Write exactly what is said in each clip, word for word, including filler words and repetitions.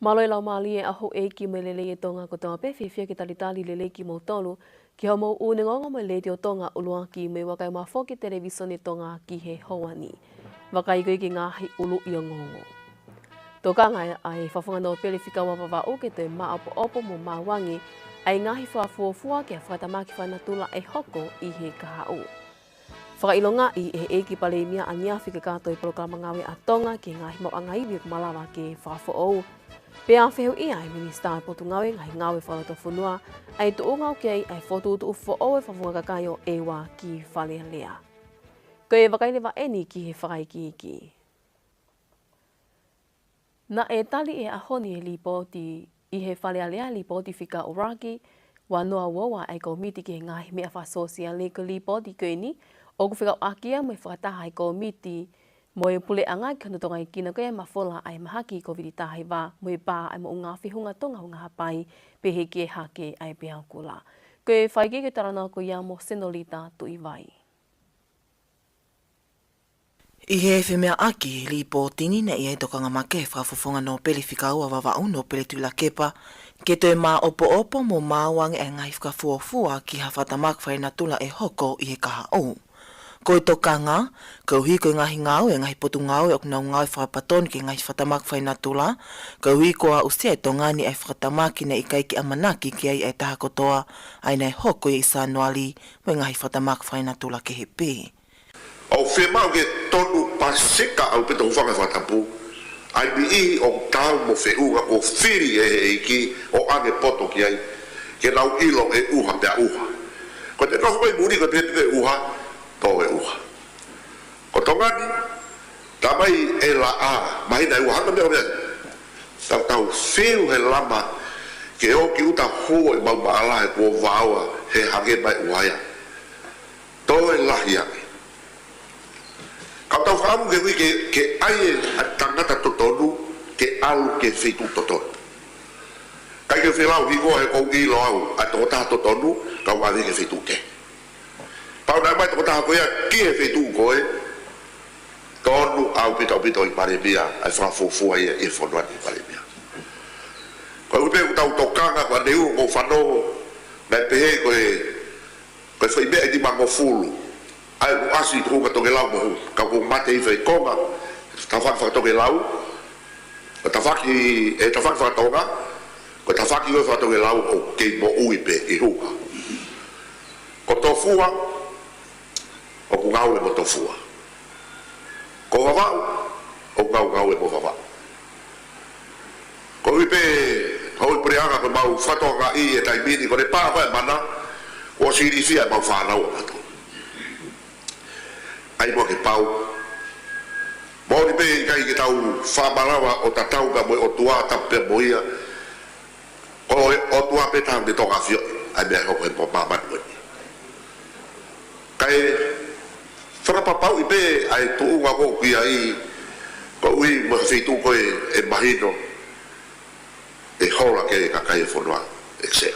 Mālō e laumālie ʻa houʻeiki mo e lelei ʻa Tonga kotoa pē, fiefia ke talitali lelei kimoutolu ki hoʻomou ʻū neongo mo e Letiō Tonga ʻuluaki mo e Vakai Mafoki Televisone Tonga ki he houa ni. Vakai ko ia ki he ngaahi ʻuluʻi ongoongo. Tokanga ʻa e Fakafofonga Nōpele Fika Ua Vavaʻu ke toe maʻopoʻopo mo maau ange ʻa e ngaahi fakafuofua ki ha fakatamaki fakaenatula ʻe hoko ʻi he kahaʻu. Fakaʻilongaʻi ʻe he ʻEiki Palēmia ʻaneafi kakato e polokalama ngāue ʻa Tonga ki he ngaahi maʻuʻanga ivi ʻoku malava ke fakafoʻou. Pea fehuʻia ʻe he Minisitā ʻo e Potungāue Ngaahi Ngāue Fakalotofonua ʻa e tuʻunga ʻoku ʻi ai ʻa e fokotuʻutuʻu foʻou e Fakafofonga Kakai ʻo ʻEua ki Fale Alea. Ko e vakai leva eni ki he fakaikiiki. Naʻe tali he ʻaho ni ʻe he lipooti ʻi he Fale Alea, lipooti fika ʻuluaki ua noa ua ua ʻa e Kōmiti ki he Ngaahi Meʻa Fakasōsiale. Ko e lipooti ko eni ʻoku fekauʻaki ia mo e fakataha ʻa e Kōmiti mo e Puleʻanga ki hono tongaʻekina ko ia e mafola ʻa e mahaki Kōviti taha hiva mo e pā ʻa e moʻunga Fehuʻunga Tonga Houngaʻa Haʻapai, pehē ki he hake ʻa e peau kula. Ko e fakaikiiki ʻo e talanoa ko ia mo Senolita Tuʻivai. ʻI he femeaʻaki he lipooti ni, naʻe ʻi ai e tokanga makehe ʻa e Fakafofonga Nōpele Fika Ua Vavaʻu, Nōpele Tuʻilakepa, ke toe maʻopoʻopo mo maau ange ʻa e ngaahi fakafuofua ki ha fakatamaki fakaenatula ʻe hoko ʻi he kahaʻu. Ko e tokanga, koeʻuhi ko e ngaahi ngāue ʻa e ngaahi potungāue ʻoku nau ngāue fakapatonu ki he ngaahi fakatamaki fakaenatula, koeʻuhi kuo aʻusia ʻe Tonga ni ʻa e fakatamaki naʻe ʻikai ke ʻamanaki ki ai ʻa e taha kotoa, ʻa ia naʻe hoko ia ʻi Sānuali, mo e ngaahi fakatamaki fakaenatula kehe pē. ʻOku fiemaʻu ke tonu paseka ʻaupito, hūfanga he fakatapu, ʻa e niʻihi ʻoku taau mo feʻunga kuo fili ʻe he ʻEiki ʻo ʻoange poto ki ai, ke nau ʻilo ʻe ʻuha pea ʻuha. Ko ʻete nofo mai muli ko e pehē pē ʻuha, tō e ʻuha. Ko Tonga ni, tā mai e laʻā, māhina ʻe ua, hanga meʻa meʻa. Tau tau fiu he lama ke ō ki ʻuta, hū ʻemau maʻala he kuo vaoa he hangē mai ʻuha ia. Toe lahi ange. Ka u tau fakaʻamu ke ui ke, ke ʻai e tangata totonu ke ʻalu ki he feituʻu totonu. ʻIkai ke feilaulau hingoa he ʻoku ou ʻilo au ʻa e tokotaha totonu, ka u ʻave ki he feituʻu kehe. Pau naʻe ʻomai e tokotaha ko ia ki he feituʻu ko ē, tonu ʻaupito ʻaupito ʻi Palēmia, ʻa e fakafuofua ia ʻi he fonua ni Palēmia. Ko e ʻuhi pē ʻoku tau tokanga, ko ʻaneuhu ʻoku ou fanongo, naʻe pehē ko e, ko e foʻi meʻa ʻe nimangofulu ʻa e ʻasi ʻi tuʻunga tokelau mo hū, ka ʻoku mate ʻi he konga, tafaʻaki fakatokelau, ko e tafaʻaki, ʻe tafaʻaki fakatonga, ko e tafaʻaki ko ē fakatokelau ʻoku kei moʻui pē ʻi huka. Ko Tofua, ʻoku ngāue mo Tofua. Ko Vavaʻu, ʻoku ngāue mo Vavaʻu. Koeʻuhi pē, houʻeiki puleʻanga, ko ʻemau fakatokangaʻi he taimi ni, ko ʻene pā ko ē ʻa e mana, ʻosi ilifia ʻemau fānau ʻa mautolu. ʻAi muʻa ke pau. Moʻoni pē ʻikai ke tau fakamalava ʻo tatau pea mo e ʻOtua, tapu pē mo ia. Ko e ʻOtua pē taha ʻoku ne toka ʻafioʻi ʻa e meʻa ʻe hoko he māmani ko eni. Kae fakapapauʻi pē ʻa e tuʻunga ʻoku ʻi ai, koeʻuhi mo e feituʻu ko ē ʻe mahino ʻe hola ki ai e kakai e fonua, ʻEiki Sea.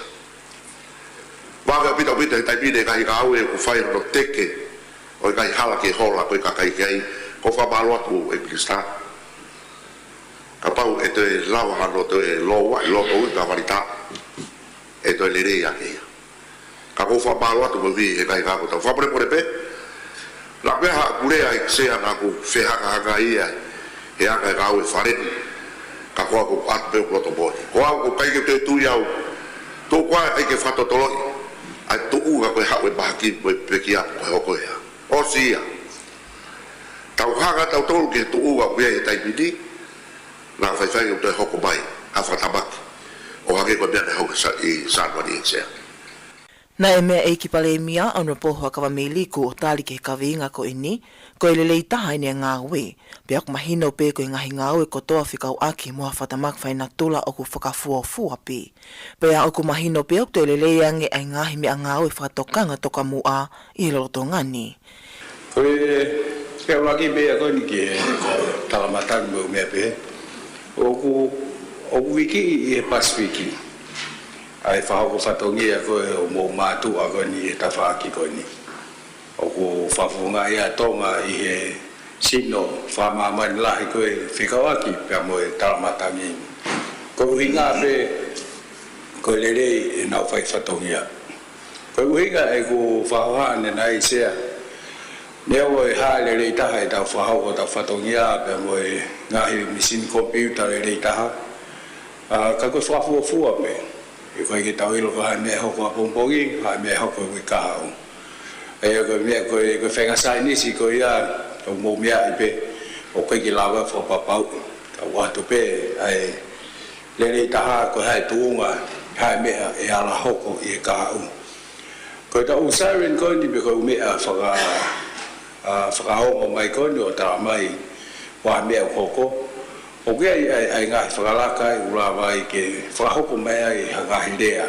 Vave ʻaupito ʻaupito he taimi ni e ngaahi ngāue ʻoku fai hono teke ʻo e ngaahi hala ke hola ko ē e kakai ki ai, ʻoku ou fakamālō atu ʻEiki Minisitā. Kapau ʻe toe lava hano toe lōua ʻi loto ui ka valita, ʻe toe lelei ange ia. Ka ʻoku ou fakamālō atu koeʻuhi he ngaahi ngāue ʻoku tau fakamolemole pē. Naʻa ko e hā ʻeku lea ʻEiki Sea naʻa ku fehangahangai ia he anga e ngāue fale ni. Ka ko au ʻoku ʻatu pē ʻeku loto moʻoni. Ko au ʻoku ʻikai ke u toe tui au. Tuku ā ʻikai ke fakatotoloʻi ʻa e tuʻunga ko e haʻu e mahaki mo e pekia ko e hoko ia. ʻOsi ia. Tau hanga tautolu ki he tuʻunga ʻoku ʻi ai he taimi ni. Naʻa faifai ʻoku toe hoko mai ha fakatamaki ʻo hangē ko e meʻa naʻe hoko ʻi Sa-, ʻi Sānuali, ʻEiki Sea. Naʻe meʻa e ʻEiki Palēmia, ʻOnorepo Huʻakavameiliku, ʻo tali ki he kaveinga ko eni, ko e lelei taha ʻene ngāue, pea ʻoku mahino pē ko e ngaahi ngāue kotoa fekauʻaki mo ha fakatamaki fakaenatula ʻoku fakafuofua pē. Pea ʻoku mahino pē ʻoku toe lelei ange ʻa e ngaahi meʻangāue fakatokanga tokamuʻa ʻi he lolotonga ni. Ko e, ko e ʻuluaki meʻa ko eni ki he talamatangi mo e meʻa pehē. ʻOku, ʻoku uikiʻi ʻi he Pasifiki ʻa e fakahoko fatongia ko ē ʻo e moʻui mātuʻa ko eni ʻi he tafaʻaki ko eni. ʻOku fakafofongaʻi ʻa Tonga ʻi he sino fakamāmani lahi ko ē fekauʻaki pea mo e talamatangi. Ko e ʻuhinga pē ko e lelei ʻenau fai fatongia. Ko e ʻuhinga ʻeku fakahohaʻa ʻanenai Sea, neongo e hā e lelei taha ʻetau fakahoko ʻetau fatongia pea mo e ngaahi mīsini komipiuta lelei taha, ʻa, ka ko e fakafuofua pē. ʻOku ʻikai ke tau ʻilo ko e hā e meʻa ʻe hoko ʻapongipongi, hā e meʻa ʻe hoko he uike kahaʻu. ʻA ia ko e meʻa ko e, ko e faʻahinga saienisi ko ia, ʻoku mou meaʻi pē, ʻoku ʻikai ke lava fakapapauʻi. Ka ʻoku ʻoatu pē ʻa e lelei taha ko e hā e tuʻunga, hā e meʻa ʻe ala hoko ʻi he kahaʻu. Ko ʻetau siren ko eni pe ko e ʻū meʻa faka-, ʻa, fakaongo mai ko eni ʻo talamai ko e hā e meʻa ʻoku hoko. ʻOku ʻi ai, ʻa e, ʻa e ngaahi fakalaka ʻoku lava ai ke fakahoko mai ai ha ngaahi lea,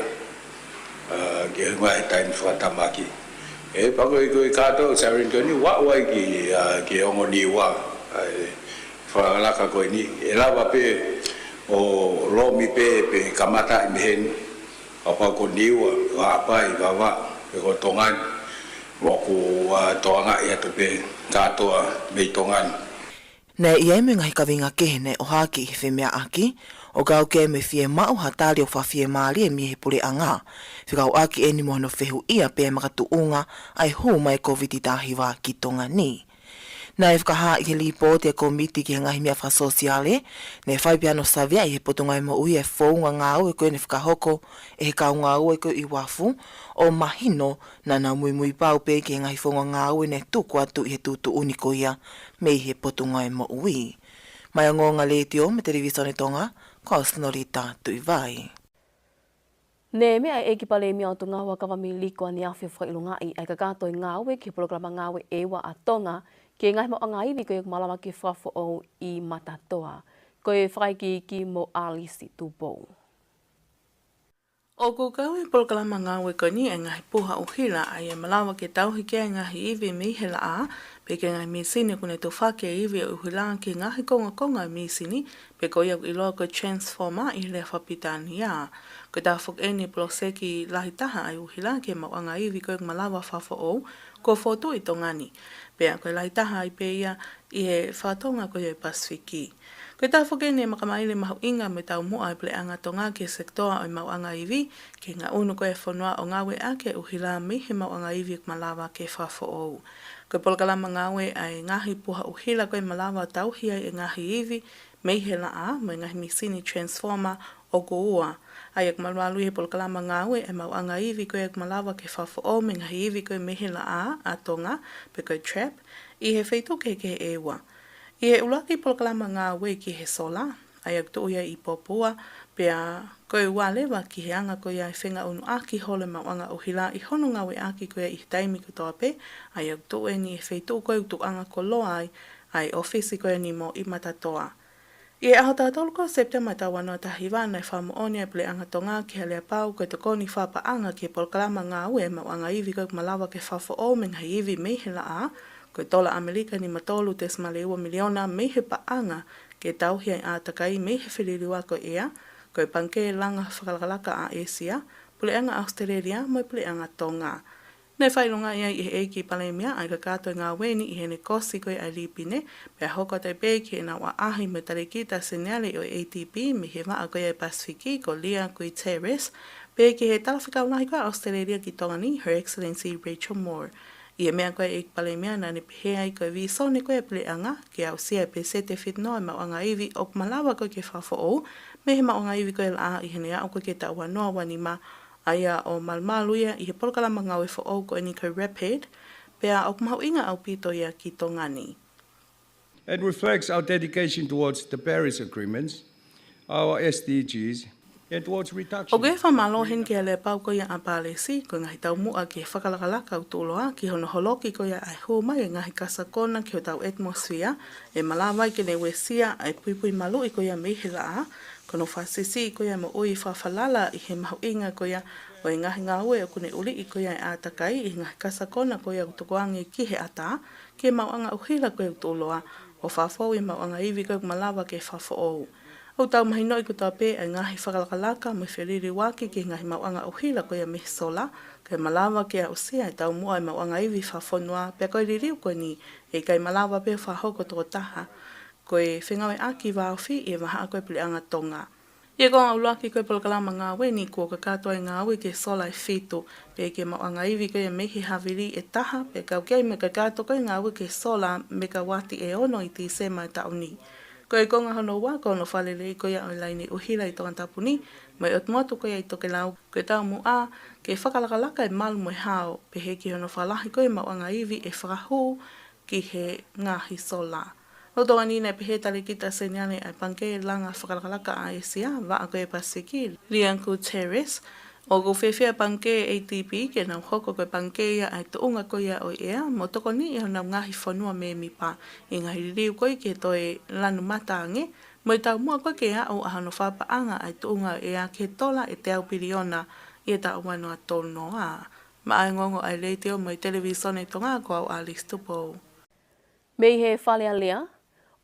ʻa, ke hanga he taimi fakatamaki. ʻE, pea ko e, ko e kātoa siren ko eni ʻoku aʻu ai ki, ʻa, ki he ongo Niua, ʻa e fakalaka ko eni. ʻE lava pē ʻo lomi pē, pe kamataʻi mei heni. Kapau ko Niua, Haʻapai, Vavaʻu, pe ko Tonga ni, ʻoku, ʻa, tokangaʻi atu pē kātoa mei Tonga ni. Naʻe ʻi ai mo e ngaahi kaveinga kehe naʻe ʻohake ʻi he femeaʻaki, ʻo kau ki ai mo e fiemaʻu ha tali ʻoku fakafiemālie mei he puleʻanga, fekauʻaki eni mo hono fehuʻia pe ʻe makatuʻunga ʻa e hū mai e Kōviti taha hiva ki Tonga ni. Naʻe fakahā ʻi he lipooti ʻa e kōmiti ki he ngaahi meʻa fakasōsiale, naʻe fai pē hano saveaʻi ʻe he Potungāue Moʻui e founga ngāue ko ē naʻe fakahoko ʻe he kau ngāue ko ē ʻi Uafu, ʻo mahino naʻa nau muimui pau pē ki he ngaahi founga ngāue naʻe tuku atu ʻi he tuʻutuʻuni ko ia mei he Potungāue Moʻui. Mei he Ongoongo Letiō mo e Televīsone Tonga, ko au Sinolita Tuʻivai. Naʻe meʻa ʻa e ʻEiki Palēmia ʻo Tonga, Huʻakavameiliku Aniafi, ʻo fakaʻilongaʻi ʻa e kakato e ngāue ki he polokalama ngāue ʻe ua ʻa Tonga ki he ngaahi maʻuʻanga ivi ko ia ʻoku malava ke fakafoʻou ʻi Matatoa. Ko e fakaikiiki mo ʻAlisi Tupou. ʻOku kau he polokalama ngāue ko eni e ngaahi puha ʻuhila ʻa ia ʻe malava ke tauhi ki ai e ngaahi ivi mei he laʻā, pe ko e ngaahi mīsini ʻoku ne tufaki e ivi ʻo e ʻuhila ki he ngaahi kongokonga e mīsini, pe ko ia ʻoku ʻiloa ko e transformer ʻi he lea fakapilitānia. Ko e taha foki eni e poloseki lahi taha ʻa e ʻuhila ki he maʻuʻanga ivi ko ia ʻoku malava fakafoʻou, kuo fokotuʻu ʻi Tonga ni. Pea ko e lahi taha ai pē ia ʻi he fakatonga ko ia ʻo e Pasifiki. Ko e taha foki eni e makamaile mahuʻinga mo e taumuʻa ʻa e Puleʻanga Tonga ki he sekitoa ʻo e maʻuʻanga ivi, ki he ngaʻunu ko ia e fonua ʻo ngāueʻaki e ʻuhila mei he maʻuʻanga ivi ʻoku malava ke fakafoʻou. Ko e polokalama ngāue ʻa e ngaahi puha ʻuhila ko ia ʻe malava tauhi ai e ngaahi ivi mei he laʻā mo e ngaahi mīsini transformer ʻoku ua, ʻa ia ʻoku malumalu ʻi he polokalama ngāue e maʻuʻanga ivi ko ia ʻoku malava ke fakafoʻou mei he ngaahi ivi ko ia mei he laʻā ʻa Tonga, pe ko e TRAP, ʻi he feituʻu kehekehe ʻe ua. ʻI he ʻuluaki polokalama ngāue ki he sola, ʻa ia ʻoku tuʻu ia ʻi Popua, pea ko e ua leva ki he anga ko ia e fengaʻunuʻaki holo e maʻuʻanga ʻuhila ʻi hono ngāueʻaki ko ia ʻi he taimi kotoa pē, ʻa ia ʻoku tuʻu eni ʻi he feituʻu ko ia ʻoku tuʻunga koloa ai ʻa e ʻōfisi ko ia ʻa NEMO ʻi Matatoa. ʻI he ʻaho taha tolu ko ia ʻo Sepitema taha ua noa taha hiva naʻe fakamoʻoni ʻa e Puleʻanga Tonga ki he aleapau ko e tokoni fakapaʻanga ki he polokalama ngāue e maʻuʻanga ivi ko ia ʻoku malava ke fakafoʻou mei he ngaahi ivi mei he laʻā, ko e tola ʻAmelika ʻe nima tolu tesimale ua miliona mei he paʻanga ke tauhi ai e ʻātakai mei he feliliuaki ʻo e ʻea, ko e Pangikē Langa Fakalakalaka ʻa ʻĒsia, Puleʻanga ʻAositelēlia mo e Puleʻanga Tonga. Naʻe fakaʻilongaʻi ai ʻe he ʻEiki Palēmia ʻa e kakato e ngāue ni ʻi heʻene kosi ko ia ʻa e Līpine, pea hoko atu ai pē ki heʻenau ʻaʻahi mo e talēkita seniale ʻo e ADB mei he vaʻa ko ia ʻo e Pasifiki ko Leah Guterres, pea ki he Talafekau Lahi ko ia ʻa ʻAositelēlia ki Tonga ni, Her Excellency Rachel Moore. ʻI he meʻa ko ia ʻa e ʻEiki Palēmia naʻa ne pehē ai ko e vīsone ko ia ʻa e Puleʻanga ke aʻusia e peseti ʻe fitungofulu e maʻuʻanga ivi ʻoku malava ko ia ke fakafoʻou mei he maʻuʻanga ivi ko ia ʻo e laʻā ʻi heʻene aʻu ko ia ki he taʻu ua noa ua nima, ʻa ia ʻoku malumalu ia ʻi he polokalama ngāue foʻou ko eni ko e RAPID, pea ʻoku mahuʻinga ʻaupito ia ki Tonga ni. It reflects our dedication towards the Paris Agreements, our S D Gs, and towards reduction. ʻOku ou fakamālō heni ki he aleapau ko ia ʻa Palesi, ko e ngaahi taumuʻa ki he fakalakalaka ʻoku tuʻuloa, ki hono holoki ko ia ʻa e hū mai e ngaahi kasakona ki hotau ʻetimosifia, ʻe malava ai ke ne uesia ʻa e puipui maluʻi ko ia mei he laʻā, ko hono fakasiʻisiʻi ko ia e moʻui fakafalala ʻi he mahuʻinga ko ia ʻo e ngaahi ngāue ʻoku ne uliʻi ko ia e ʻātakai ʻi he ngaahi kasakona ko ia ʻoku tukuange ki he ʻatā, ki he maʻuʻanga ʻuhila ko ia ʻoku tuʻuloa, ʻo fakafoʻou e maʻuʻanga ivi ko ia ʻoku malava ke fakafoʻou. ʻOku tau mahinoʻi kotoa pē ʻa e ngaahi fakalakalaka mo e feliliuaki ki he ngaahi maʻuʻanga ʻuhila ko ia mei he sola, ke malava ke aʻusia e taumuʻa e maʻuʻanga ivi fakafonua, pea ko e liliu ko eni ʻe ʻikai malava pē fakahoko tokotaha, ko e fengāueʻaki vāofi ʻi he vahaʻa ko ia ʻa e Puleʻanga Tonga. ʻI he konga ʻuluaki ko e polokalama ngāue ni kuo kakato ai e ngāue ki he sola ʻe fitu, pea ki he maʻuʻanga ivi ko ia mei he havili ʻe taha, pea kau ki ai mo e kakato ko ia e ngāue ki he sola mekawati ʻe ono ʻi Tīsema e taʻu ni. Ko e konga hono ua, ko hono fakalelei ko ia ʻo e laine ʻuhila ʻi Tongatapu ni, mo e ʻotu motu ko ia ʻi tokelau, ko e taumuʻa ke fakalakalaka e malu mo e hao, pehē ki hono fakalahi ko ia e maʻuʻanga ivi ʻe fakahū ki he ngaahi sola. Lolotonga ni naʻe pehē ʻe Talēkita Seniale ʻa e Pangikē Langa Fakalakalaka ʻa ʻĒsia, Vaʻa ko ia ʻo e Pasifiki, Leon Gutierrez, ʻoku fiefia e pangikē ʻa e A D B ke nau hoko ko e pangikē ia ʻa e tuʻunga ko ia ʻo e ʻea, mo tokoniʻi honau ngaahi fonua mēmipa ʻi he ngaahi liliu ko ia ki he toe lanu mata ange, mo e taumuʻa ko ia ke aʻu ʻa hono fakapaʻanga ʻa e tuʻunga ʻo e ʻea ki he tola ʻe teau piliona ʻi he taʻu ua noa tolu noa. Maʻa e ongoongo ʻa e Letiō mo e Televīsone Tonga, ko au Alice Tupou. Mei he Fale Alea,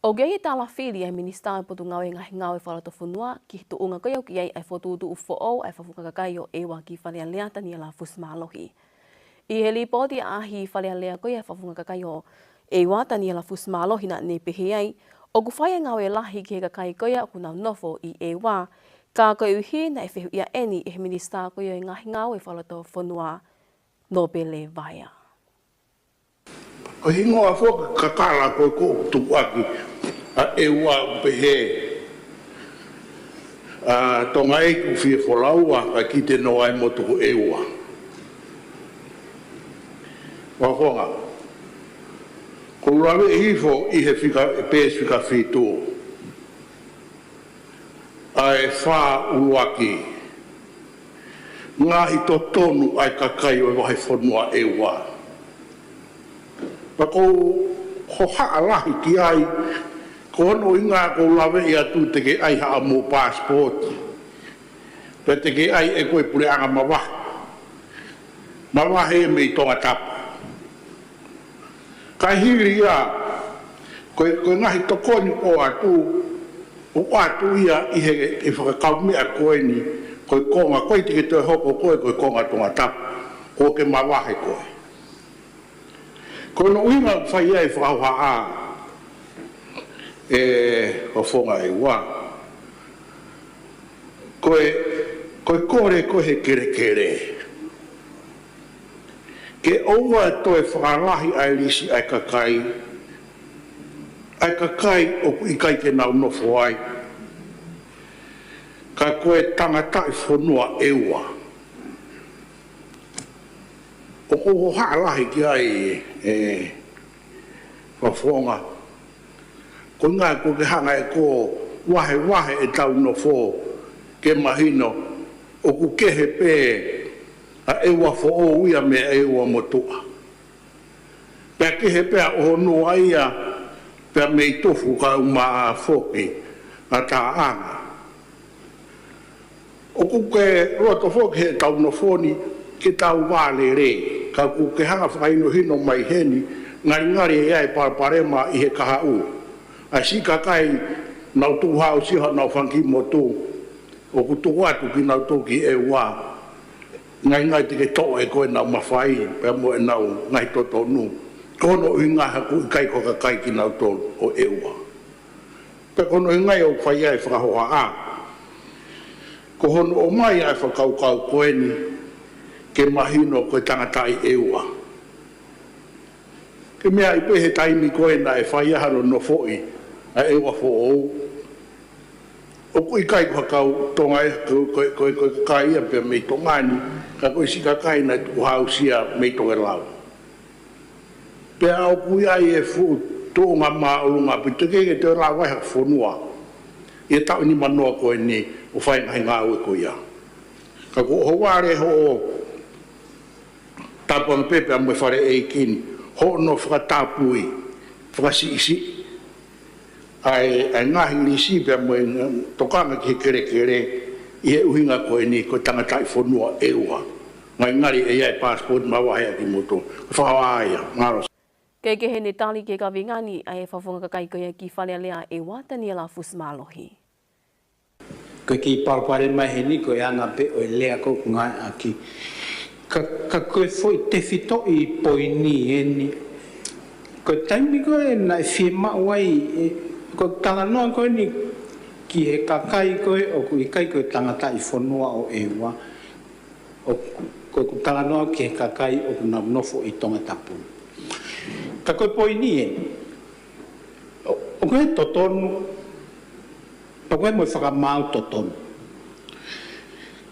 ʻoku ʻi ai e tala fili ʻa e Minisitā ʻo e Potungāue Ngaahi Ngāue Fakalotofonua ki he tuʻunga ko ia ʻoku ʻi ai ʻa e fokotuʻutuʻu foʻou ʻa e Fakafofonga Kakai ʻo ʻEua ki Fale Alea, Taniela Fusimālohi. ʻI he lipooti ʻaʻahi Fale Alea ko ia ʻa e Fakafofonga Kakai ʻo ʻEua, Taniela Fusimālohi, naʻá ne pehē ai ʻoku fai e ngāue lahi ki he kakai ko ia ʻoku nau nofo ʻi ʻEua, ka koeʻuhi naʻe fehuʻia eni ʻe he Minisitā ko ia ʻo e Ngaahi Ngāue Fakalotofonua, Nōpele Vaea. Ko e hingoa foki e kakala ko ē ʻoku tukuʻaki ʻa ʻEua, ʻoku pehē ʻa Tonga ʻEiki ʻoku fie folaua, kae kite noa e motu ko ʻEua. Fakafofonga, ʻoku ou laveʻi hifo ʻi he fika, peesi fika fitu, ʻa e fā ʻuluaki, ngaahi totonu ʻa e kakai ʻo e vahefonua ʻEua. Pea ʻoku ou hohaʻa lahi ki ai, ko hono ʻuhinga ʻoku ou laveʻi atu te ke ʻai haʻamou paasipooti, pea te ke ʻai ʻe koe puleʻanga mavahe, mavahe mei Tongatapu. Kae hili ia, ko e, ko e ngaahi tokoni ʻoku ʻoatu, ʻoku ʻoatu ia ʻi he, ʻi he fakakaumeʻa ko eni, ko e konga ko ē te ke toe hoko ko ē ko e konga Tongatapu, kuo ke mavahe koe. Ko hono ʻuhinga ʻoku fai ai e fakahohaʻa, ʻe Fakafofonga ʻEua, ko e, ko e kole ko ē ʻa e kelekele ke ʻoua ʻe toe fakalahi ʻa e lisi ʻa e kakai, ʻa e kakai ʻoku ʻikai ke nau nofo ai, ka ko e tangataʻifonua ʻEua. ʻOku ou hohaʻa lahi ki ai, ʻe Fakafofonga, ko e ʻuhinga ʻoku ke hanga ʻe koe ʻo vahevahe ʻetau nofo ke mahino ʻoku kehe pē ʻa ʻEua Foʻou ia mei ʻEua Motuʻa. Pea kehe pē ʻa ʻOhonua ia, pea mei Tofu kae ʻumaʻā foki ʻa Taʻanga. ʻOku ke loto foki heʻetau nofo ni ke tau vā lelei, ka ʻoku ke hanga ʻo fakahinohino mai heni, ngalingali ʻe ʻi ai e palopalema ʻi he kahaʻu. ʻA e siʻi kakai naʻa nau tukuhāusia honau fanga kiʻi motu, ʻoku tuku atu kinautolu ki ʻEua, ngalingali te ke toʻo ʻe koe ʻenau mafai, pea mo ʻenau ngaahi totonu. Ko hono ʻuhinga he ʻoku ʻikai ko e kakai kinautolu ʻo ʻEua. Pea ko hono ʻuhinga ia ʻoku fai ai e fakahohaʻa. Ko hono ʻomai ʻa e fakakaukau ko eni ke mahino ko e tangataʻi ʻEua. Ke meaʻi pē he taimi ko ē naʻe fai ai hano nofoʻi ʻa ʻEua Foʻou, ʻoku ʻikai ko ha kau Tonga ē, ko, ko, ko, ko e kakai ia pē mei Tonga ni, ka ko e siʻi kakai naʻe tukuhāusia mei Tokelau. Pea ʻoku ʻi ai e fuʻu tuʻunga māʻolunga ʻaupito, ʻikai ke toe lava ai ha fonua ʻi he taʻu nimanoa ko eni ʻo fai e ngaahi ngāue ko ia. Ka ko hoʻo vale hoʻo tāpuaki pē pea mo e Fale ʻEiki ni, hono fakatapui, fakasiʻisiʻi ʻa e, ʻa e ngaahi lisi pea mo e tokanga ki he kelekele ʻi he ʻuhinga ko eni ko e tangataʻifonua ʻEua. Ngalingali ʻe ʻi ai e paasipooti mavahe ʻa kimoutolu. Fakahohaʻa ia, mālō. Kae kehe ʻene tali ki he kaveinga ni ʻa e Fakafofonga Kakai ko ia ki Fale Alea ʻEua, Taniela Fusimālohi. Ko e kiʻi palopalema heni ko e anga pē ʻo e lea ʻoku ngāueʻaki. Ka, ka ko e foʻi tefitoʻi poini eni. Ko e taimi ko ē naʻe fiemaʻu ai, ʻe, ko e talanoa ko eni, ki he kakai ko ē ʻoku ʻikai ko e tangataʻi fonua ʻo ʻEua, ʻoku, ko ʻeku talanoa ki he kakai ʻoku nau nofo ʻi Tongatapu. Ka ko e poini ē, ʻo, ʻoku ʻi ai e totonu, pea ʻoku ʻi ai mo e fakamaau totonu.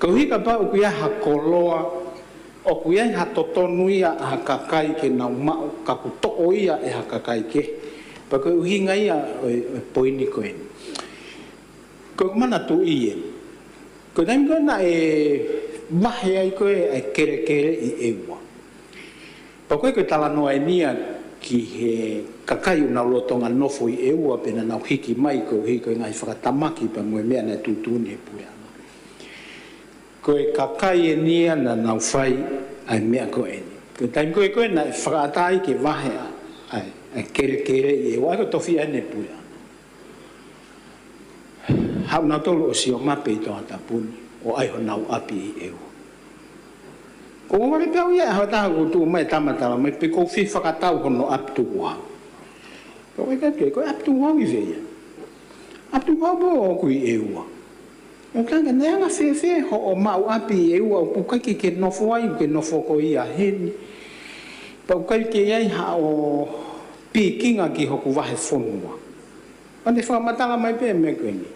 Koeʻuhi kapau ʻoku ʻi ai ha koloa, ʻoku ʻi ai ha totonu ia ʻa ha kakai ke nau maʻu, ka kuo toʻo ia ʻe ha kakai kehe. Pea ko e ʻuhinga ia ʻo e, ʻo e poini ko eni. Ko ʻeku manatuʻi ē, ko e taimi ko ē naʻe vahe ai ko ē ʻa e kelekele ʻi ʻEua, pea ko e, ko e talanoa eni ia ki he kakai ʻoku nau lolotonga nofo ʻi ʻEua pea naʻa nau hiki mai koeʻuhi ko e ngaahi fakatamaki pea mo e meʻa naʻe tuʻutuʻuni ʻe he puleʻanga. Ko e kakai eni ia naʻa nau fai ʻa e meʻa ko eni. Ko e taimi ko ē ko ē naʻe fakaʻatā ai ke vahe ʻa, ʻa e, ʻa e kelekele ʻi ʻEua, ʻa ia ko e tofiʻa eni ʻa e puleʻanga. Haʻu nautolu ʻo sio mape ʻi Tongatapu ni, ʻo ʻai honau ʻapi ʻi ʻEua. Ko e ʻuhinga pē ia ʻa e taha ʻoku tuʻu mai e tama talamai, pe ʻoku ou fie fakatau hono ʻapi tukuhau. Pea ʻoku ʻikai ke, ko e ʻapi tukuhau ʻi fē ia? ʻApi tukuhau pē ʻoku ʻi ʻEua. ʻO ka ke ne anga fēfē hoʻo maʻu ʻapi ʻi ʻEua ʻoku ʻikai ke ke nofo ai, ke nofo koe ia heni. Pea ʻoku ʻikai ke ʻi ai haʻo pikinga ki hoku vahefonua. Pea ne fakamatala mai pē meʻa ko eni.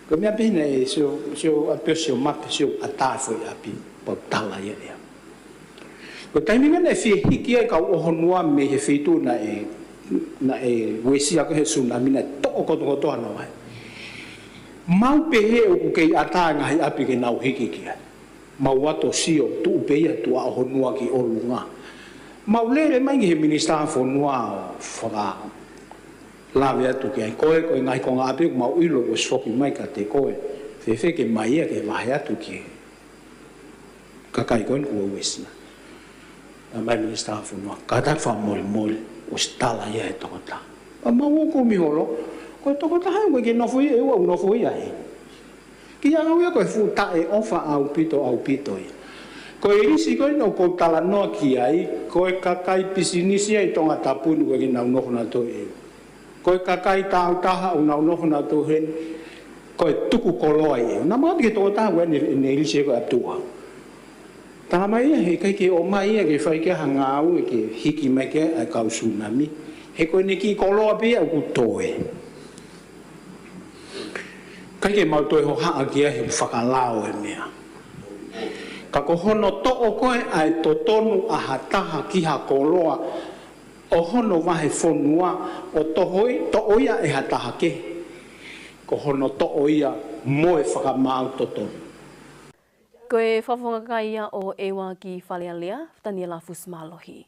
Ko e meʻa pē naʻe sio, sio ʻapi ʻo sio mape sio ʻatā foʻi ʻapi, pea u tala ia ʻe au. Ko e taimi naʻe fie hiki ai kau ʻohonua mei he feituʻu naʻe, naʻe uesia ko ē he sunami naʻe toʻo kotokotoa ʻa e vahe. Mau pehē ʻoku kei ʻatā e ngaahi ʻapi ke nau hiki ki ai. Mau ō atu ʻo sio, tuʻu pē ia tuʻa ʻohonua ki ʻolunga. Mau lele mai ki he minisitā fonua ʻo fakalave atu ki ai. Ko e, ko e ngaahi konga ʻapi ʻoku mau ʻilo ʻoku ʻosi foki mai kiate koe. Fēfē ke mai ia ke vahe atu ki he kakai ko eni kuo uesia. Naʻe mai minisitā fonua, kātaki fakamolemole, ʻosi tala ia ʻe he tokotaha. Pea mau ō ʻo kumi holo, ko e tokotaha ʻoku ʻikai ke nofo ia ʻi ʻEua, ʻoku nofo ia heni. Kiate au ia ko e fuʻu taʻeʻofa ʻaupito, ʻaupito ia. Ko e lisi ko eni ʻoku ou talanoa ki ai, ko e kakai pisinisi ia ʻi Tongatapu ni ʻoku ʻikai ke nau nofo nautolu ʻi ʻEua. Ko e kakai tāutaha ʻoku nau nofo nautolu heni, ko e tuku koloa ia. Naʻa mau ʻeke ki he tokotaha ko eni ʻene lisi ko e ʻapi tukuhau. Talamai ia he ʻikai ke ō mai ia ke fai ki ai ha ngāue ke hiki mai ki ai ʻa e kau sunami. He ko ʻene kiʻi koloa pē ia ʻoku toe. ʻIkai ke mau toe hohaʻa ki ai he fakalao e meʻa. Ka ko hono toʻo ko ē ʻa e totonu ʻa ha taha ki ha koloa ʻo hono vahefonua ʻo toʻo ia, toʻo ia ʻe ha taha kehe. Ko hono toʻo ia mo e fakamaau totonu. Ko e fakafofonga kakai ia ʻo ʻEua ki Fale Alea, Taniela Fusimālohi.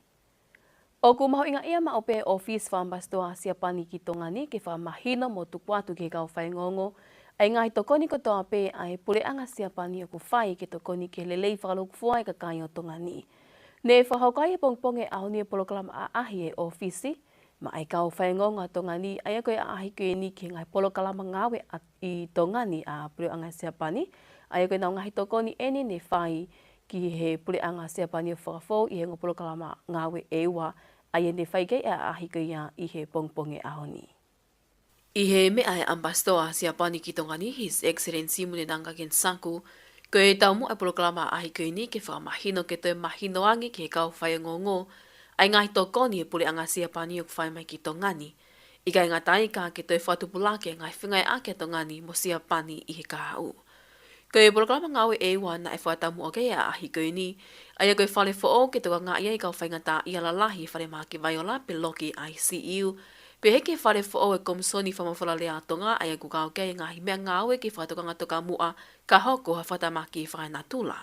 ʻOku mahuʻingaʻia maʻu pē ʻa e ʻŌfisi Fakaʻamipasitoa Siapani ki Tonga ni ke fakamahino mo tuku atu ki he kau faiongoongo ʻa e ngaahi tokoni kotoa pē ʻa e puleʻanga Siapani ʻoku fai ke tokoni ki he lelei fakalūkufua ʻa e kakai ʻo Tonga ni. Ne fakahoko ai he pongipongi ʻo e ʻaho ni e polokalama ʻaʻahi ʻa e ʻōfisi maʻa e kau faiongoongo ʻa Tonga ni, ʻa ia ko e ʻaʻahi ko eni ki he ngaahi polokalama ngāue ʻa, ʻi Tonga ni ʻa e puleʻanga Siapani, ʻa ia ko ʻenau ngaahi tokoni eni ne fai ki he puleʻanga Siapani ʻo fakafou ʻi he ongo polokalama ngāue ʻEua, ʻa ia ne fai ki ai e ʻaʻahi ko ia ʻi he pongipongi ʻo e ʻaho ni. ʻI he meʻa ʻa e ʻAmipasitoa Siapani ki Tonga ni, His Excellency Munenanga Kensaku, ko e taumuʻa ʻa e polokalama ʻaʻahi ko eni ke fakamahino ke toe mahino ange ki he kau faiongoongo ʻa e ngaahi tokoni ʻa e puleʻanga Siapani ʻoku fai mai ki Tonga ni. ʻIkai ngata ai ka ke toe fakatupulaki ʻa e ngaahi fengāueʻaki ʻa Tonga ni mo Siapani ʻi he kahaʻu. Ko e polokalama ngāue ʻEua naʻe fakataumuʻa ki ai e ʻaʻahi ko eni, ʻa ia ko e fale foʻou ke tokangaʻi ai e kau faingataʻaʻia lalahi ʻi he Falemahaki Vaiola pe loki I C U, pehē ki he fale foʻou ʻa e Komisoni Fakamafola Lea ʻa Tonga, ʻa ia ʻoku kau ki ai e ngaahi meʻangāue ke fakatokanga tokamuʻa ka hoko ha fakatamaki fakaenatula.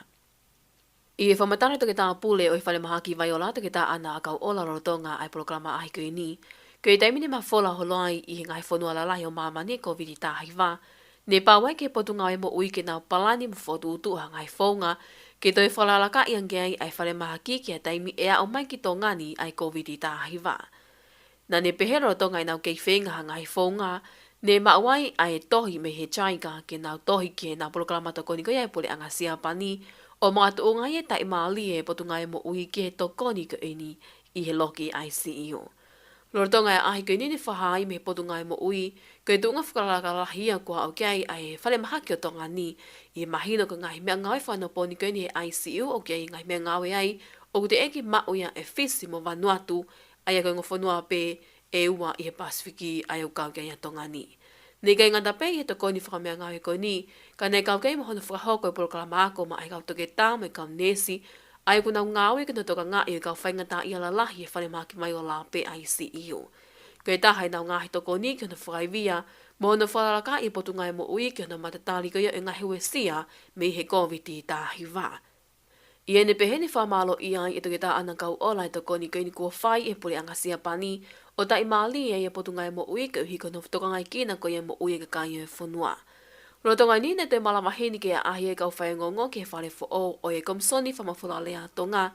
ʻI he fakamatala ʻa e Toketā Pule ʻo e Falemahaki Vaiola, Toketā ʻAna ʻAkauʻola, lolotonga ʻa e polokalama ʻaʻahi ko eni, ko e taimi ne mafola holo ai ʻi he ngaahi fonua lalahi ʻo māmani e Kōviti taha hiva, ne pau ai ki he Potungāue Moʻui ke nau palani mo fokotuʻutuʻu ha ngaahi founga ke toe fakalakalakaʻi ange ai ʻa e falemahaki ki ha taimi ʻe aʻu mai ki Tonga ni ʻa e Kōviti taha hiva. Naʻa ne pehē lolotonga ʻenau kei feinga ha ngaahi founga, ne maʻu ai ʻa e tohi mei he JICA ke nau tohi ki heʻenau polokalama tokoni ko ia ʻa e puleʻanga Siapani, ʻo makatuʻunga ai e taʻimālie ʻa e Potungāue Moʻui ki he tokoni ko eni ʻi he loki I C U. Lolotonga e ʻaʻahi ko eni ne fakahā ai mei he Potungāue Moʻui, ko e tuʻunga fakalakalaka lahi ia kuo aʻu ki ai ʻa e falemahaki ʻo Tonga ni. ʻI he mahino ko e ngaahi meʻangāue fakaonopōni ko eni he I C U ʻoku ʻi ai e ngaahi meʻangāue ai, ʻoku teʻeki maʻu ia ʻe Fisi mo Vanuatu, ʻa ia ko e ongo fonua pē ʻe ua ʻi he Pasifiki ʻa ia ʻoku kau ki ai ʻa Tonga ni. Naʻe ʻikai ngata pē ʻi he tokoni fakameʻangāue ko eni, ka naʻe kau ki ai mo hono fakahoko e polokalama ako maʻa e kau toketā mo e kau neesi, ʻa ia ʻoku nau ngāue ki hono tokangaʻi ʻo e kau faingataʻaʻia lalahi he falemahaki mai ʻo Lape I C U. Ko e taha ʻenau ngaahi tokoni ki hono fakaivia mo hono fakalakalakaʻi e Potungāue Moʻui ki hono matatali ko ia ʻo e ngaahi uesia mei he Kōviti taha hiva. ʻI heʻene pehē, ne fakamālōʻia ai ʻe Toketā ʻAna Kauʻola e tokoni ko eni kuo fai ʻe he puleʻanga Siapani ʻo taʻimālie ai e Potungāue Moʻui koeʻuhi ko hono tokangaʻi kinautolu ko ia e moʻui e kakai ʻo e fonua. Lolotonga eni naʻe toe malavahē ni ke ʻaʻahi e kau faiongoongo ki he fale foʻou ʻo e Komisoni Fakamafola Lea ʻa Tonga.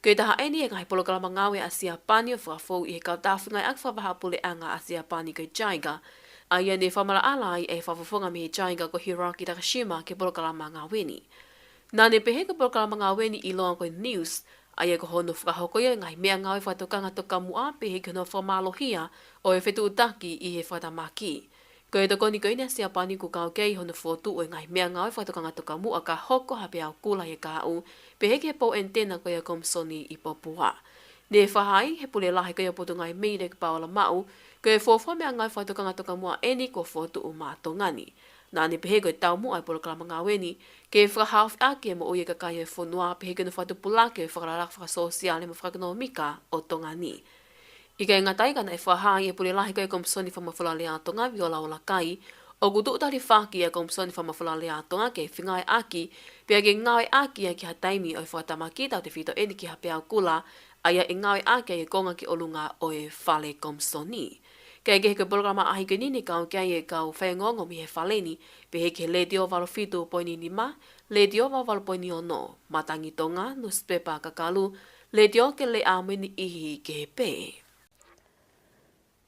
Ko e taha eni e ngaahi polokalama ngāue ʻa Siapani ʻo fakafou ʻi he kautaha fengāueʻaki fakavahaʻapuleʻanga ʻa Siapani ko e JICA, ʻa ia ne fakamaʻalaʻala ai e fakafofonga mei he JICA ko Hiroaki Takashima ki he polokalama ngāue ni. Naʻa ne pehē ko e polokalama ngāue ni ʻiloa ko e NEWS, ʻa ia ko hono fakahoko ia e ngaahi meʻangāue fakatokanga tokamuʻa pehē ki hono fakamālohia ʻo e fetuʻutaki ʻi he fakatamaki. Ko e tokoni ko eni ʻa Siapani ʻoku kau ki ai hono fokotuʻu e ngaahi meʻangāue fakatokanga tokamuʻa ka hoko ha peau kula ʻi he kahaʻu, pehē ki he pou ʻenitena ko ia ʻa e Komisoni ʻi Popua. Ne fakahā ʻe he pule lahi ko ia ʻo e Potungāue, Mei Leki Paola Maʻu, ko e fuofua meʻangāue fakatokanga tokamuʻa eni kuo fokotuʻu maʻa Tonga ni. Naʻa ne pehē ko e taumuʻa e polokalama ngāue ni ke fakahaofi ʻaki e moʻui e kakai ʻo e fonua pehē ki hono fakatupulaki e fakalakalaka fakasōsiale mo fakaʻekonōmika ʻo Tonga ni. ʻIkai ngata ai, ka naʻe fakahā ʻe he pule lahi ko ia ʻo e Komisoni Fakamafola Lea ʻa Tonga, Viola ʻUlakai, ʻoku tuʻu talifaki ʻa e Komisoni Fakamafola Lea ʻa Tonga ke fengāueʻaki, pea ke ngāueʻaki ia ki ha taimi ʻo e fakatamaki, tautefito eni ki ha peau kula, ʻa ia ʻe ngāueʻaki ai e konga ki ʻolunga ʻo e fale Komisoni. Kae kehe, ko e polokalama ʻaʻahi ko eni ne kau ki ai e kau faiongoongo mei he fale ni, pehē ki he Letiō valu fitu poini nima, Letiō valu valu poini ono, Matangi Tonga, Nusipepa Kakalu, Letiō Keleʻa mo e niʻihi kehe pē.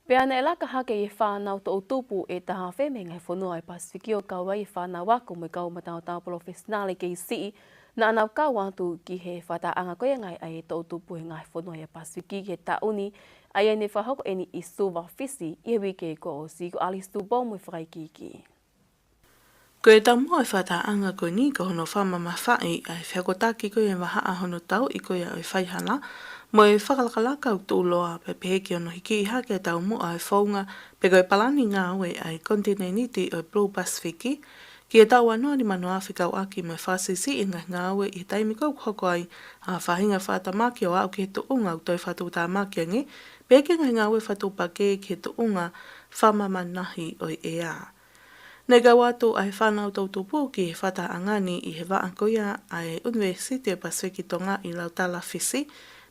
Pea naʻe laka hake ʻe he fānau toʻutupu ʻe taha afe mei he ngaahi fonua ʻo e Pasifiki, ʻo kau ai e fānau ako mo e kau mataotao palofesinale kei siʻi, naʻa nau kau atu ki he fakatahaʻanga ko ia e ngaahi ʻaʻahi toʻutupu he ngaahi fonua ʻo e Pasifiki ki he taʻu ni, ʻa ia ne fakahoko eni ʻi Suva, Fisi, ʻi he uike kuo ʻosi. Ko ʻAlisi Tupou mo e fakaikiiki. Ko e taumuʻa e fakatahaʻanga ko eni ko hono fakamamafaʻi ʻa e fehokotaki ko ia e vahaʻa hono tauʻi ko ia ʻo e faihala mo e fakalakalaka ʻoku tuʻuloa, pea pehē ki hono hikiʻi hake e taumuʻa e founga pe ko e palani ngāue ʻa e konitinēniti ʻo e Blue Pacific ki he taʻu ua noa nima noa, fekauʻaki mo e fakasiʻisiʻi e ngaahi ngāue ʻi he taimi ko ia ʻoku hoko ai ha faʻahinga fakatamaki ʻo aʻu ki he tuʻunga ʻoku toe fakatuʻutāmaki ange, pehē ki he ngaahi ngāue fakatuʻupakē ki he tuʻunga fakamāmani lahi ʻo e ʻea. Naʻe kau atu ʻa e fānau toʻutupu ki he fakatahaʻanga ni ʻi he vaʻa ko ia ʻa e ʻUnivēsiti ʻo e Pasifiki Tonga ʻi Lautala, Fisi,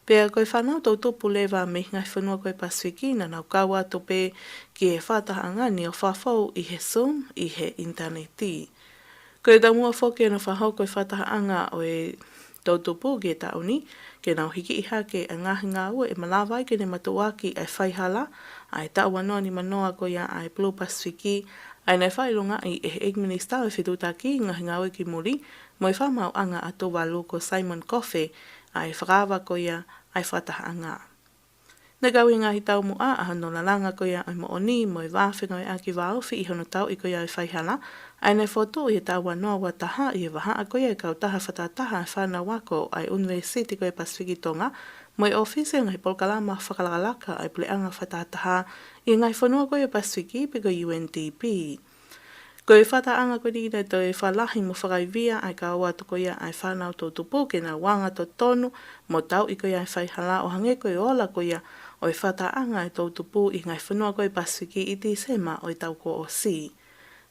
pea ko e fānau toʻutupu leva mei he ngaahi fonua ko ia ʻo e Pasifiki naʻa nau kau atu pē ki he fakatahaʻanga ni ʻo fakafou ʻi he Zoom ʻi he ʻinitaneti. Ko e taumuʻa foki hono fakahoko e fakatahaʻanga ʻo e toʻutupu ki he taʻu ni, ke nau hikiʻi hake ʻa e ngaahi ngāue ʻe malava ai ke ne matuʻuaki ʻa e faihala ʻa e taʻu ua noa nima noa ko ia ʻa e Blue Pacific, ʻa ia naʻe fakaʻilongaʻi ʻe he ʻEiki Minisitā ʻo e Fetuʻutaki Ngaahi Ngāue ki Muli mo e Fakamaauʻanga ʻa Tuvalu ko Simon Kofe ʻa e fakaava ko ia ʻa e fakatahaʻanga. Naʻe kau ʻi he ngaahi taumuʻa ʻa hono lalanga ko ia ʻo e moʻoni mo e vā fengāueʻaki vāofi ʻi hono tauʻi ko ia ʻo e faihala, ʻa ia naʻe fokotuʻu ʻi he taʻu ua noa ua taha ʻi he vahaʻa ko ia e kautaha fakatahataha ʻa e fānau ako ʻa e ʻUnivēsiti ko ia ʻo e Pasifiki Tonga mo e ʻōfisi ʻo e ngaahi polokalama fakalakalaka ʻa e puleʻanga fakatahataha ʻi he ngaahi fonua ko ia ʻo e Pasifiki pe ko e U N D P. Ko e fakatahaʻanga ko eni naʻe toe fakalahi mo fakaivia ʻa e kau atu ko ia ʻa e fānau toʻutupu ke nau anga totonu mo tauʻi ko ia e faihala, ʻo hangē ko e ola ko ia ʻo e fakatahaʻanga ʻa e toʻutupu ʻi he ngaahi fonua ko ia ʻo e Pasifiki ʻi Tīsema ʻo e taʻu kuo ʻosi.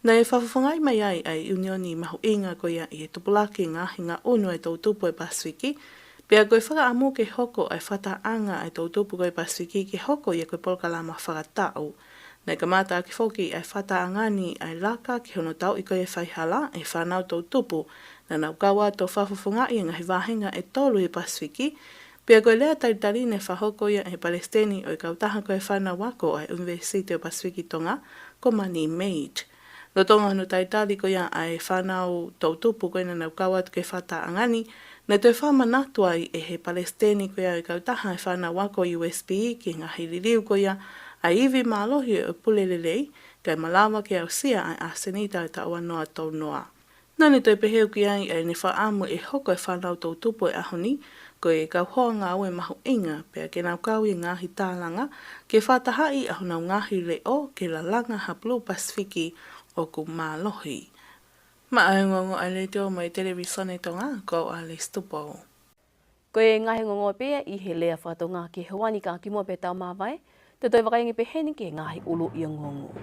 Naʻe fakafofongaʻi mai ai ʻa e ʻiunioni mahuʻinga ko ia ʻi he tupulaki ngaahi ngaʻunu ʻa e toʻutupu ʻo e Pasifiki, pea ko e fakaʻamu ke hoko ʻa e fakatahaʻanga ʻa e toʻutupu ko ia ʻo e Pasifiki ke hoko ia ko e polokalama fakataʻu. Naʻe kamata ʻaki foki ʻa e fakatahaʻanga ni ʻa e laka ki hono tauʻi ko ia e faihala ʻe he fānau toʻutupu naʻa nau kau atu ʻo fakafofongaʻi e ngaahi vāhenga ʻe tolu ʻi he Pasifiki, pea ko e lea talitali naʻe fakahoko ia ʻe he palesiteni ʻo e kautaha ko ia e fānau ako ʻa e ʻUnivēsiti ʻo e Pasifiki Tonga, ko Mani Mate. Lolotonga hono talitali ko ia ʻa e fānau toʻutupu ko ia naʻa nau kau atu ki he fakatahaʻanga ni, Naʻe toe fakamanatu ai ʻe he palesiteni ko ia ʻo e kautaha ʻa e fānau ako U S P ki he ngaahi liliu ko ia ʻa e ivi mālohi ʻo e pule lelei, kae malava ke aʻusia ʻa e ʻasenita ʻo e taʻu ua noa tolu noa. Naʻa ne toe pehē ʻoku ʻi ai ʻa ʻene fakaʻamu ʻe hoko e fānau toʻutupu ʻo e ʻaho ni ko e kau hoa ngāue mahuʻinga, pea ke nau kau ʻi he ngaahi tālanga ke fakatahaʻi ʻa honau ngaahi leʻo ke lalanga ha Blue Pacific ʻoku mālohi. Maʻa e ongoongo ʻa e Letiō mo e Televisone Tonga, ko au Alice Tupou. Ko e ngaahi ongoongo pē ia ʻi he lea fakatonga ki he ʻaho ni, ka kimuʻa pea tau māvae, te u toe vakai ange pē heni ki he ngaahi ʻuluʻi ongoongo.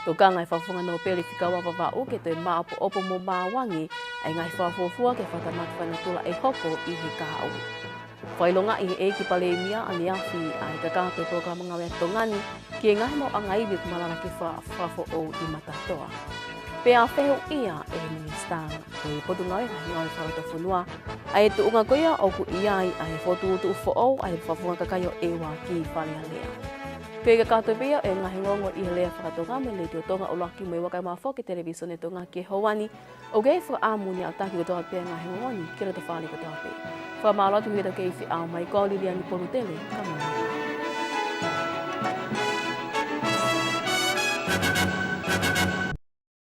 Tokanga e Fakafofonga Nōpele fika ua Vavaʻu ke toe māʻopoʻopo mo maau ange ʻa e ngaahi fakafuofua ki he fakatamaki fakanatula ʻe hoko ʻi he kahaʻu. Fakaʻilongaʻi ʻe he ʻEiki Palēmia ʻaneafi ʻa e kakato e polokalama ngāue ʻa Tonga ni ki he ngaahi maʻuʻanga ivi ʻoku malava ke fa-, fakafoʻou ʻi Matatoa. Pea fehuʻia ʻe he Minisitā ʻo e Potungāue Ngaahi Ngāue Fakalotofonua ʻa e tuʻunga ko ia ʻoku ʻi ai ʻa e fokotuʻutuʻu foʻou ʻa e Fakafofonga Kakai ʻo ʻEua ki Fale Alea. Ko e kakato pē ia ʻo e ngaahi ongoongo ʻi he lea fakatonga mei he Letiō Tonga ʻUluaki mo e Ua Kaimoa Foki Televisone Tonga ki he ʻaho ni. ʻOku kei fakaʻamu ni ʻa e taki kotoa pē ngaahi ongoongo ni ki he lotofale kotoa pē. Fakamālō atu ki he tau kei feʻao mai, ko au Liliani Polutele, ka mou